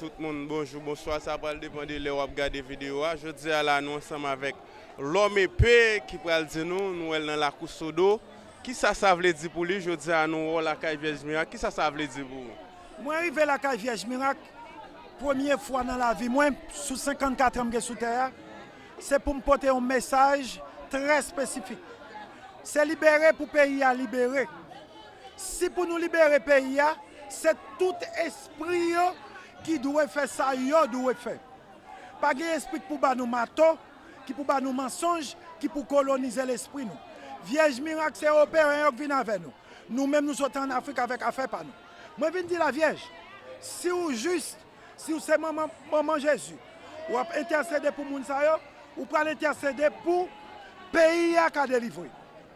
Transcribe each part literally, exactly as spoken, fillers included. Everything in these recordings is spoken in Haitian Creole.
Tout moun, bonjou, bonswa. Sa pral depann de lè w ap gade videyo a. Jodi a la, nou ansanm avèk Lòm Epe ki pral di nou, nou wè l nan lakou Sodo. Kisa sa vle di pou li? Jodi a, nou wè w lakay Vyèj Mirak. Kisa sa vle di pou ou? Mwen rive lakay Vyèj Mirak, premye fwa nan lavi mwen, sou senkannkat an m gen sou tè a, se pou m pote yon mesaj trè espesifik. Se libere pou peyi a libere. Si pou nou libere peyi a, se tout espri yo ki dwe fè sa yo dwe fè. Pa gen espri ki pou ba nou mato, ki pou ba nou mansonj, ki pou kolonize lespri nou. Vyèj Mirak se Ewopeyen yo k vin avè nou. Nou menm nou sot ann Afrik avèk afè pa nou. Mwen vin di Lavyèj, si w jis, si w se manman, manman Jezi, w ap entèsede pou moun sa yo, ou pral entèsede pou peyi a ka delivre.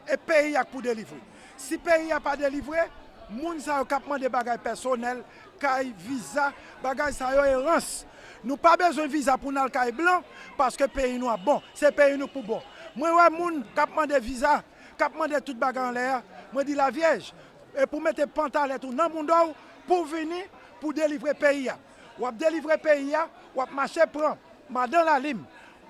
E peyi a k pou delivre. Si peyi a pa delivre, moun sa yo k ap mande bagay pèsonèl, kay, viza, bagay sa yo e rans. Nou pa bezwen viza pou n al kay blan, paske peyi nou ap bon. Se peyi nou k pou bon. Mwen wè moun k ap mande viza, k ap mande tout bagay anlè a, mwen di Lavyèj, e pou mete pantalèt ou nan mouda w, pou vini, pou delivre peyi a. W ap delivre peyi a, w ap mache pran Madan Lalim,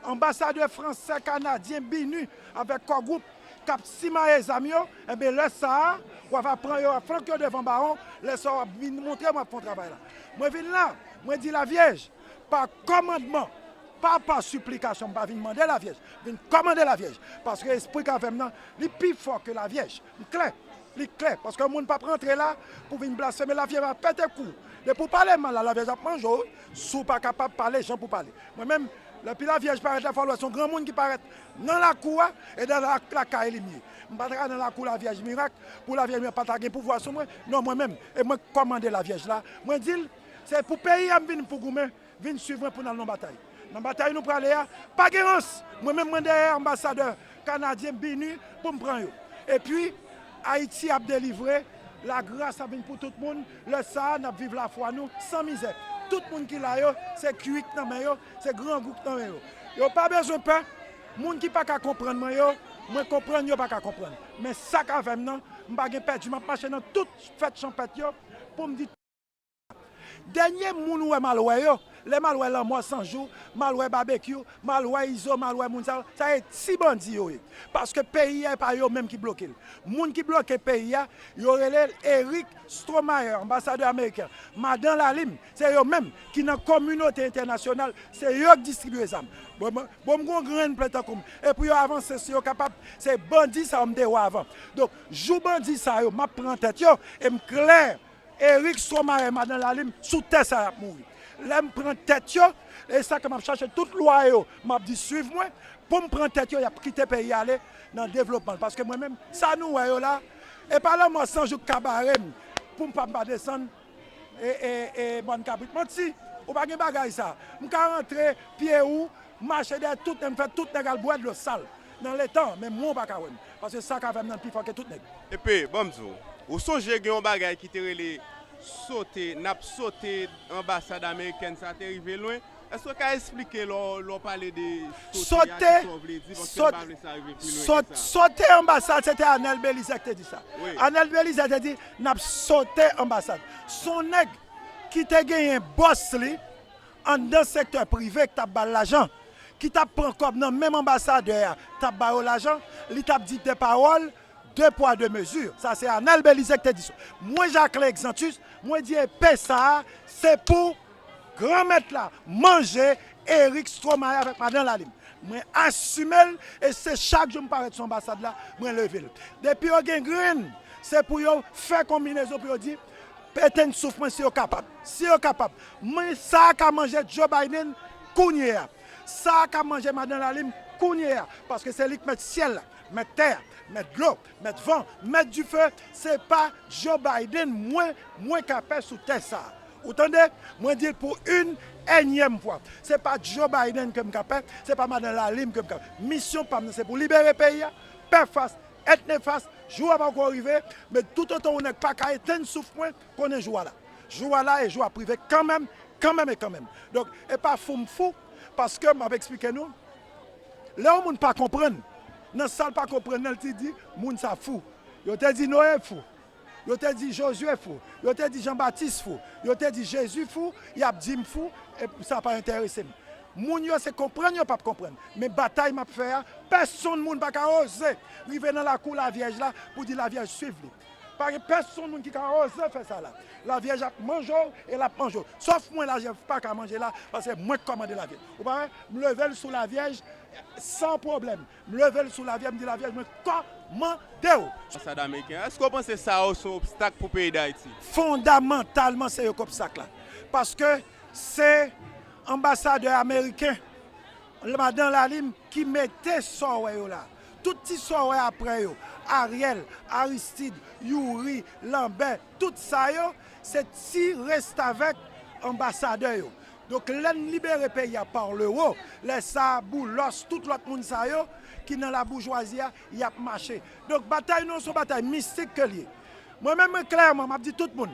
anbasadè fransè, kanadyen, BINUH avèk Core Group k ap simaye zam yo, enben lè sa a, w ap pran yo, w ap flanke yo devan Bawon, lè sa a w ap vin montre mwen ap fè yon travay la. Mwen vin la, mwen di Lavyèj, pa kòmandman, pa pa siplikasyon, m pa vin mande Lavyèj, m vin kòmande Lavyèj, paske espri k avè m nan, li pi fò ke Lavyèj, m klè. Li klè, paske moun p ap rantre la pou vin blasfeme, Lavyèj ap pete kou. Depi w pale mal la, Lavyèj ap manje w, wi. Si w pa kapab pale jan pou pale. Mwen menm, lè pi Lavyèj parèt la, fò w wè se yon granmoun ki parèt nan lakou a, e nan la, lakay li m ye. M pa ta ka nan lakou Lavyèj Mirak, pou Lavyèj Mirak pa ta gen pouvwa sou mwen. Non, mwen menm, e mwen k kòmande Lavyèj la. Mwen di l, se pou peyi a m vin pou goumen. Vin swiv mwen pou n al nan batay. Nan batay nou prale a, pa gen rans. Mwen menm mwen dèyè anbasadè kanadyen BINUH pou m pran yo. Epi, Ayiti ap delivre, lagras ap vin pou tout moun. Lè sa a, n ap viv lafwa nou san mizè. Tout moun ki la yo, se kiwi k nan men yo, se grangou k nan men yo. Yo pa bezwen pè. Moun ki pa ka konprann mwen yo, mwen konprann yo pa ka konprann. Men sa k avè m nan, m pa gen pèdi, m ap mache nan tout fèt chanpèt yo pou m di Dènye moun ou wè m al wè yo, lè m al wè Lanmò San Jou, m al wè Babekyou, m al wè Izo, m al wè moun sa yo, sa se ti bandi yo ye. Paske peyi a, e pa yo menm ki bloke l. Moun ki bloke peyi a, yo rele l Eric Stromayer, anbasadè ameriken. Madan Lalim, se yo menm ki nan kominote entènasyonal, se yo k distribiye zam. Bon, bon, bon, m gon grenn plen tankou m. E pou yo avanse, si yo kapab, se bandi sa yo m te wè avan. Donk, jou bandi sa yo, m ap pran tèt yo, e m klè. Eric Stromayer, Madan Lalim, sou tè sa y ap mouri. Lè m pran tèt yo, e sa ke m ap chache tout lwa yo, m ap di swiv mwen, pou m pran tèt yo, y ap kite peyi a ale nan devlopman l. Paske mwen menm, sa nou wè yo la, e pa Lanmò San Jou k ka bare m, pou m pa, m pa desann, e, e, e, mòn kabrit. Manti, ou pa gen bagay sa. M ka rantre, pye ou, mache dèyè tout nèg, m fè tout nèg al bwè dlo sal nan letan, men mwen w pa ka wè m. Paske sa k avè m nan pi fò ke tout nèg. Epe, ban m di w, ou sonje gen yon bagay ki te rele sote, n ap sote anbasad amerikèn sa te rive lwen? Èske w ka esplike lè w, lè w pale de sote a, sote, kisa w vle di? Paske m pa vle sa rive pi lwen ke sa. Sote anbasad, se te Anèl Belizè ki te di sa. Wi. Anèl Belizè te di, n ap sote anbasad. Se yon nèg ki te genyen bòs li, anndan sektè prive k t ap ba l lajan, ki t ap pran kòb nan menm anbasadè a, t ap ba yo lajan, li t ap di de pawòl, de pwa, de mezi. Sa se Anèl Belizè k te di sa. Mwen, Jacquelin Exantus, mwen di epe sa a, se pou Granmèt la manje Eric Stromayer avèk Madan Lalim. Mwen asime l, e se chak jou m parèt sou anbasad la, mwen leve l. Depi yo gen grenn, se pou yo fè konbinezon pou yo di, etenn souf mwen si yo kapab. Si yo kapab. Men sa a ka manje Joe Biden kounye a. Sa a ka manje Madan Lalim kounye a. Paske se li k mèt syèl la, mèt tè a, mèt dlo, mèt van, mèt dife. Se pa Joe Biden mwen, mwen ka pè sou tè sa a. Ou tande? Mwen di l pou yon ènyèm fwa. Se pa Joe Biden ke m ka pè, se pa Madan Lalim ke m ka pè. Misyon pa m nan, se pou libere peyi a, pè fas, èt nefas, jou a poko rive, men toutotan yon nèg pa ka etenn souf mwen, konnen jou a la. Jou a la e jou a ap rive kanmenm, kanmenm e kanmenm. Donk, e pa fou m fou, paske m ap eksplike nou, lè yon moun pa konprann, nan sa l pa konprann nan, l te di, moun sa fou. Yo te di Noye fou. Yo te di Jozye fou, yo te di Jan Batis fou, yo te di Jezi fou, y ap di m fou, e sa pa enterese m. Moun yo se konprann yo p ap konprann. Men batay m ap fè a, pèsonn moun pa ka oze rive nan lakou Lavyèj la pou di Lavyèj swiv li. Pa gen pèsonn moun ki ka oze fè sa la. Lavyèj ap manje w e l ap manje w. Sòf mwen, Lavyèj pa ka manje la, paske mwen k kòmande Lavyèj. Ou pa wè? M leve l sou Lavyèj san pwoblèm. M leve l sou Lavyèj, m di Lavyèj, mwen kòmande w. Anbasad ameriken an, èske w panse sa yo se yon obstak pou peyi Dayiti? Fondamantalman, se yo k obstak la. Paske se anbasadè ameriken, madan Lalime, ki mete sa w wè yo la. Tout ti sa w wè apre yo, Ariel, Aristide, Youri, Lambert, tout sa yo, se ti restavèk anbasadè yo. Donk, lè n libere peyi a par le haut, lè sa a, Boulos, tout lòt moun sa yo ki nan laboujwazi a, y ap mache. Donk, batay nou an se yon batay mistik ke l ye. Mwen menm, mwen klèman, m ap di tout moun,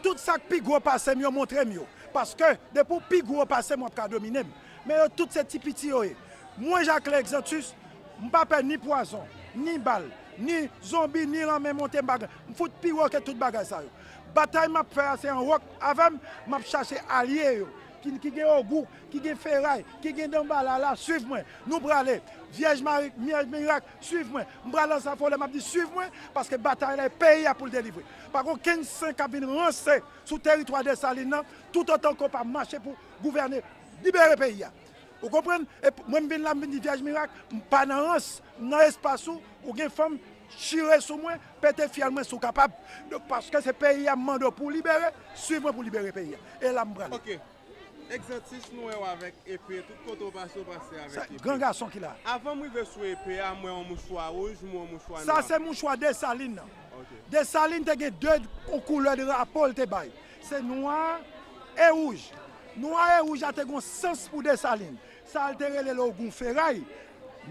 tout sa k pi gwo pase m yo, montre m yo. Paske, depi w pi gwo pase m, w ap ka domine m. Men yo tout se ti piti yo ye. Mwen, Jacquelin Exantus, m pa pè ni pwazon, ni bal, ni zonbi, ni lanmè monte m, bagay. M fout pi wo ke tout bagay sa yo. Batay m ap fè a, se an wòk avè m, m ap chache alye yo, ki, ki gen ogou, ki gen feray, ki gen danbala la, swiv mwen. Nou prale. Vyèj Mari, Vyèj Mirak, swiv mwen. M pral nan Safolè, m ap di, swiv mwen, paske batay la, e peyi a pou l delivre. Pa gen okenn sen k ap vin ranse sou teritwa Desalin nan, toutotan ke w pa mache pou gouvène, libere peyi a. Ou konprann? E p-, mwen, m vin la, m vin di Vyèj Mirak, m pa nan rans, m nan espas ou, ou gen fanm, chire sou mwen, pete fyèl mwen si w kapab. Donk, paske se peyi a m mande w pou w libere, swiv mwen pou libere peyi a. E la m prale. Ok. Exantus, nou wè w avèk epe, tout kote w pase, w pase avèk epe. Sa, gran gason ki la. Avan m rive sou epe a, m wè yon mouchwa wouj, m wè yon mouchwa nwa. Sa se mouchwa Desalin nan. Ok. Desalin te gen de koulè drapo l te bay. Se nwa e wouj. Nwa e wouj la te gen sans pou Desalin. Sa l te rele l Ogoun Feray.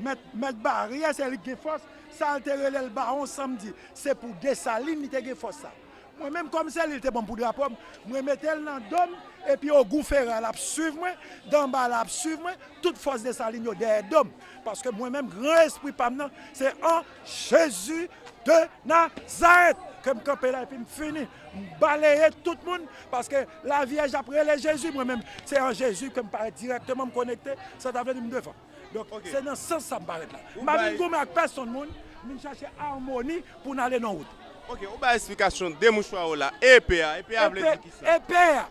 Mèt, mèt baryè, se li k gen fòs. Sa l te rele l Bawon Sanmdi. Se pou Desalin li te gen fòs sa. Mwen menm, kòm se li l te ban m pou drapo m, mwen mete l nan do m, epi Ogoun Feray la ap swiv mwen, danbala ap swiv mwen, tout fòs Desalin yo dèyè do m. Paske mwen menm, gran espri pa m nan, se an Jezi de Nazarèt ke m kanpe la epi m fini. M baleye tout moun, paske Lavyèj ap rele Jezi, mwen menm, se an Jezi ke m parèt dirèkteman, m konekte, sa ta vle di m devan. Donk, ok, se nan sans sa m parèt la. M pa vin goumen ak pèsonn moun, m vin chache amoni pou n ale nan wout. Ok, ou bay esplikasyon de mouchwa w la. Epe a, epe a vle di kisa? Epe a,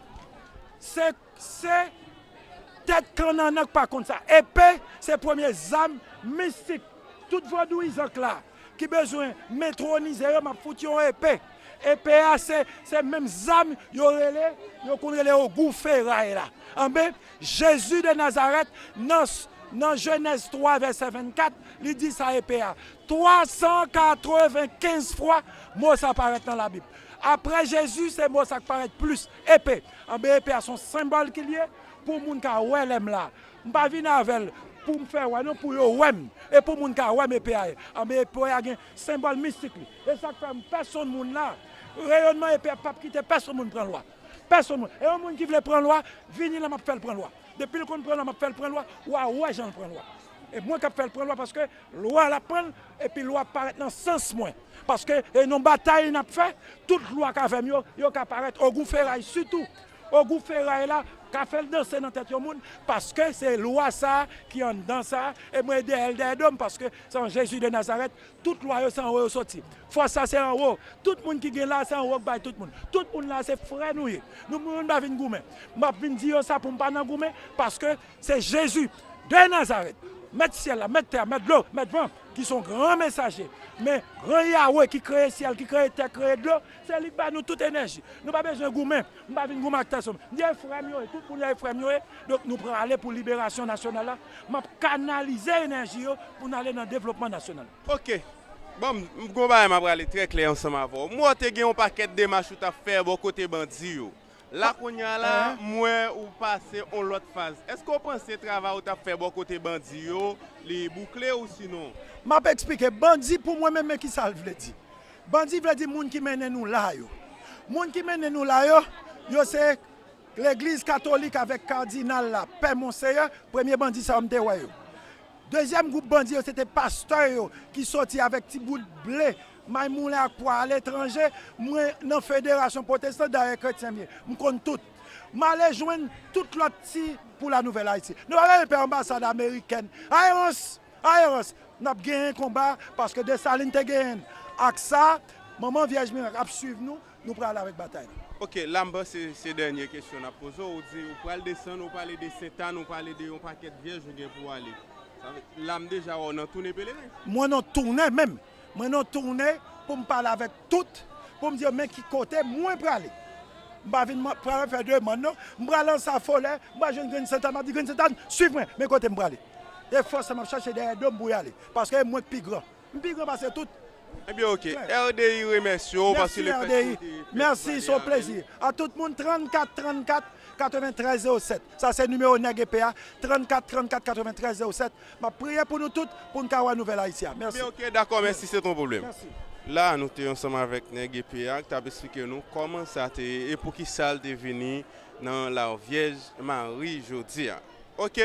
se, se tèt kannanan k pa konn sa. Epe, se premye zam mistik. Tout vodouyizan k la, ki bezwen metronize yo, m ap fout yon epe. Epe a, se, se menm zam yo rele, yo konn rele Ogoun Feray la. Anben, Jezi de Nazarèt, nan, nan Jenèz twa, vèsè vennkat, li di sa epe a. Twa san katrevenkenz fwa, mo sa parèt nan Labib. Apre Jezi, se mo sa k parèt plis, epe. Anben, epe a se yon senbòl ki l ye, pou moun ka wè lè m la. M pa vin avè l pou m fè wè non, pou yo wè m. E pou moun ka wè m epe a ye. Anben, epe a gen senbòl mistik li. E sa k fè m pèsonn moun la, reyònman epe a p ap kite pèsonn moun pran lwa. Pèsonn moun. E yon moun ki vle pran lwa, vini la, m ap fè l pran lwa. Depi l konn pran lwa, m ap fè l pran lwa. W a wè jan l pran lwa. E mwen k ap fè l pran lwa, paske lwa l ap pran l, epi lwa ap parèt nan sans mwen. Paske e nan batay n ap fè, tout lwa k avè m yo, yo ka parèt. Ogoun Feray sitou. Ogoun Feray la ka fè l danse nan tèt yon moun, paske se lwa sa a ki anndan sa a, e mwen dèyè l, dèyè do m, paske se an Jezi de Nazarèt, tout lwa yo se anwo yo soti. Fòs sa se anwo. Tout moun ki gen la, se anwo k bay tout moun. Tout moun la, se frè nou ye. Nou, nou pa vin goumen. M ap vin di yo sa pou m pa nan goumen, paske se Jezi de Nazarèt, Mèt syèl la, Mèt tè a, Mèt dlo, Mèt van, ki se yon gran mesaje. Men, gran Yawe ki kreye syèl, ki kreye tè, kreye dlo, se li k ba nou tout enèji. Nou pa bezwen goumen. M pa vin goumen ak pèsonn. M di e frè m yo ye, tout moun yo e frè m yo ye. Donk, nou prale pou liberasyon nasyonal la. M ap kanalize enèji yo pou n ale nan devlopman nasyonal. Ok. Bon, m, m gon bagay m ap prale trè klè ansanm avè w. M wè w te gen yon pakèt demach ou t ap fè bò kote bandi yo. La kounye a la, m wè ou pase yon lòt faz. Èske w panse travay ou t ap fè bò kote bandi yo, li boukle ou sinon? M ap eksplike. Bandi pou mwen menm, men kisa l vle di? Bandi vle di moun ki mennen nou la yo. Moun ki mennen nou la yo, yo se Legliz Katolik avèk Kadinal la, pè Monseyè, premye bandi sa yo m te wè yo. Dezyèm gwoup bandi yo, se te pastè yo ki soti avèk ti bout ble May moulen ak pwa aletranje, mwen nan federasyon pwotestan, dayè kretyen m ye. M konn tout. M ale jwenn tout lòt ti pou la nouvèl Ayiti. Nou pa bezwen pè anbasad amerikèn. Ayerans! Ayerans! N ap genyen konba paske Desalin te genyen l. Ak sa, manman Vyèj Mirak ap swiv nou, nou prale avèk batay la. Ok, la m panse se dènye kesyon n ap poze w. Ou di ou pral desann, ou pale de Sentàn, ou pale de yon pakèt vyèj ou gen pou w ale. Sa vle, la m deja wè w nan tounen peleren. Mwen nan tounen menm. Mwen nan tounen pou m pale avèk tout, pou m di yo men ki kote mwen prale. M pa vin pral fè demann non. M pral Anse Affolay, m pral jwenn Grenn Sentàn, m ap di Grenn Sentàn, swiv mwen, men kote m prale. E fòs sa m ap chache dèyè do m pou y ale. Paske e mwen k pi gran. M pi gran pase tout. Ebyen ok. R D I remèsye w paske le fèt ke w te fè Mèsi, se yon plezi. A tout moun, trannkat trannkat katreventrèz zewo sèt. Sa se nimewo Nèg Epe a, trannkat trannkat katreventrèz zewo sèt. M ap priye pou nou tout, pou n ka wè nouvèl Ayiti a. Mèsi. Ebyen ok, dakò, mèsi, se t on pwoblèm. Mèsi. La, nou te ansanm avèk Nèg Epe a, ki t ap esplike nou kòman sa te ye e poukisa l te vini nan La Vierge Marie jodi a. Ok.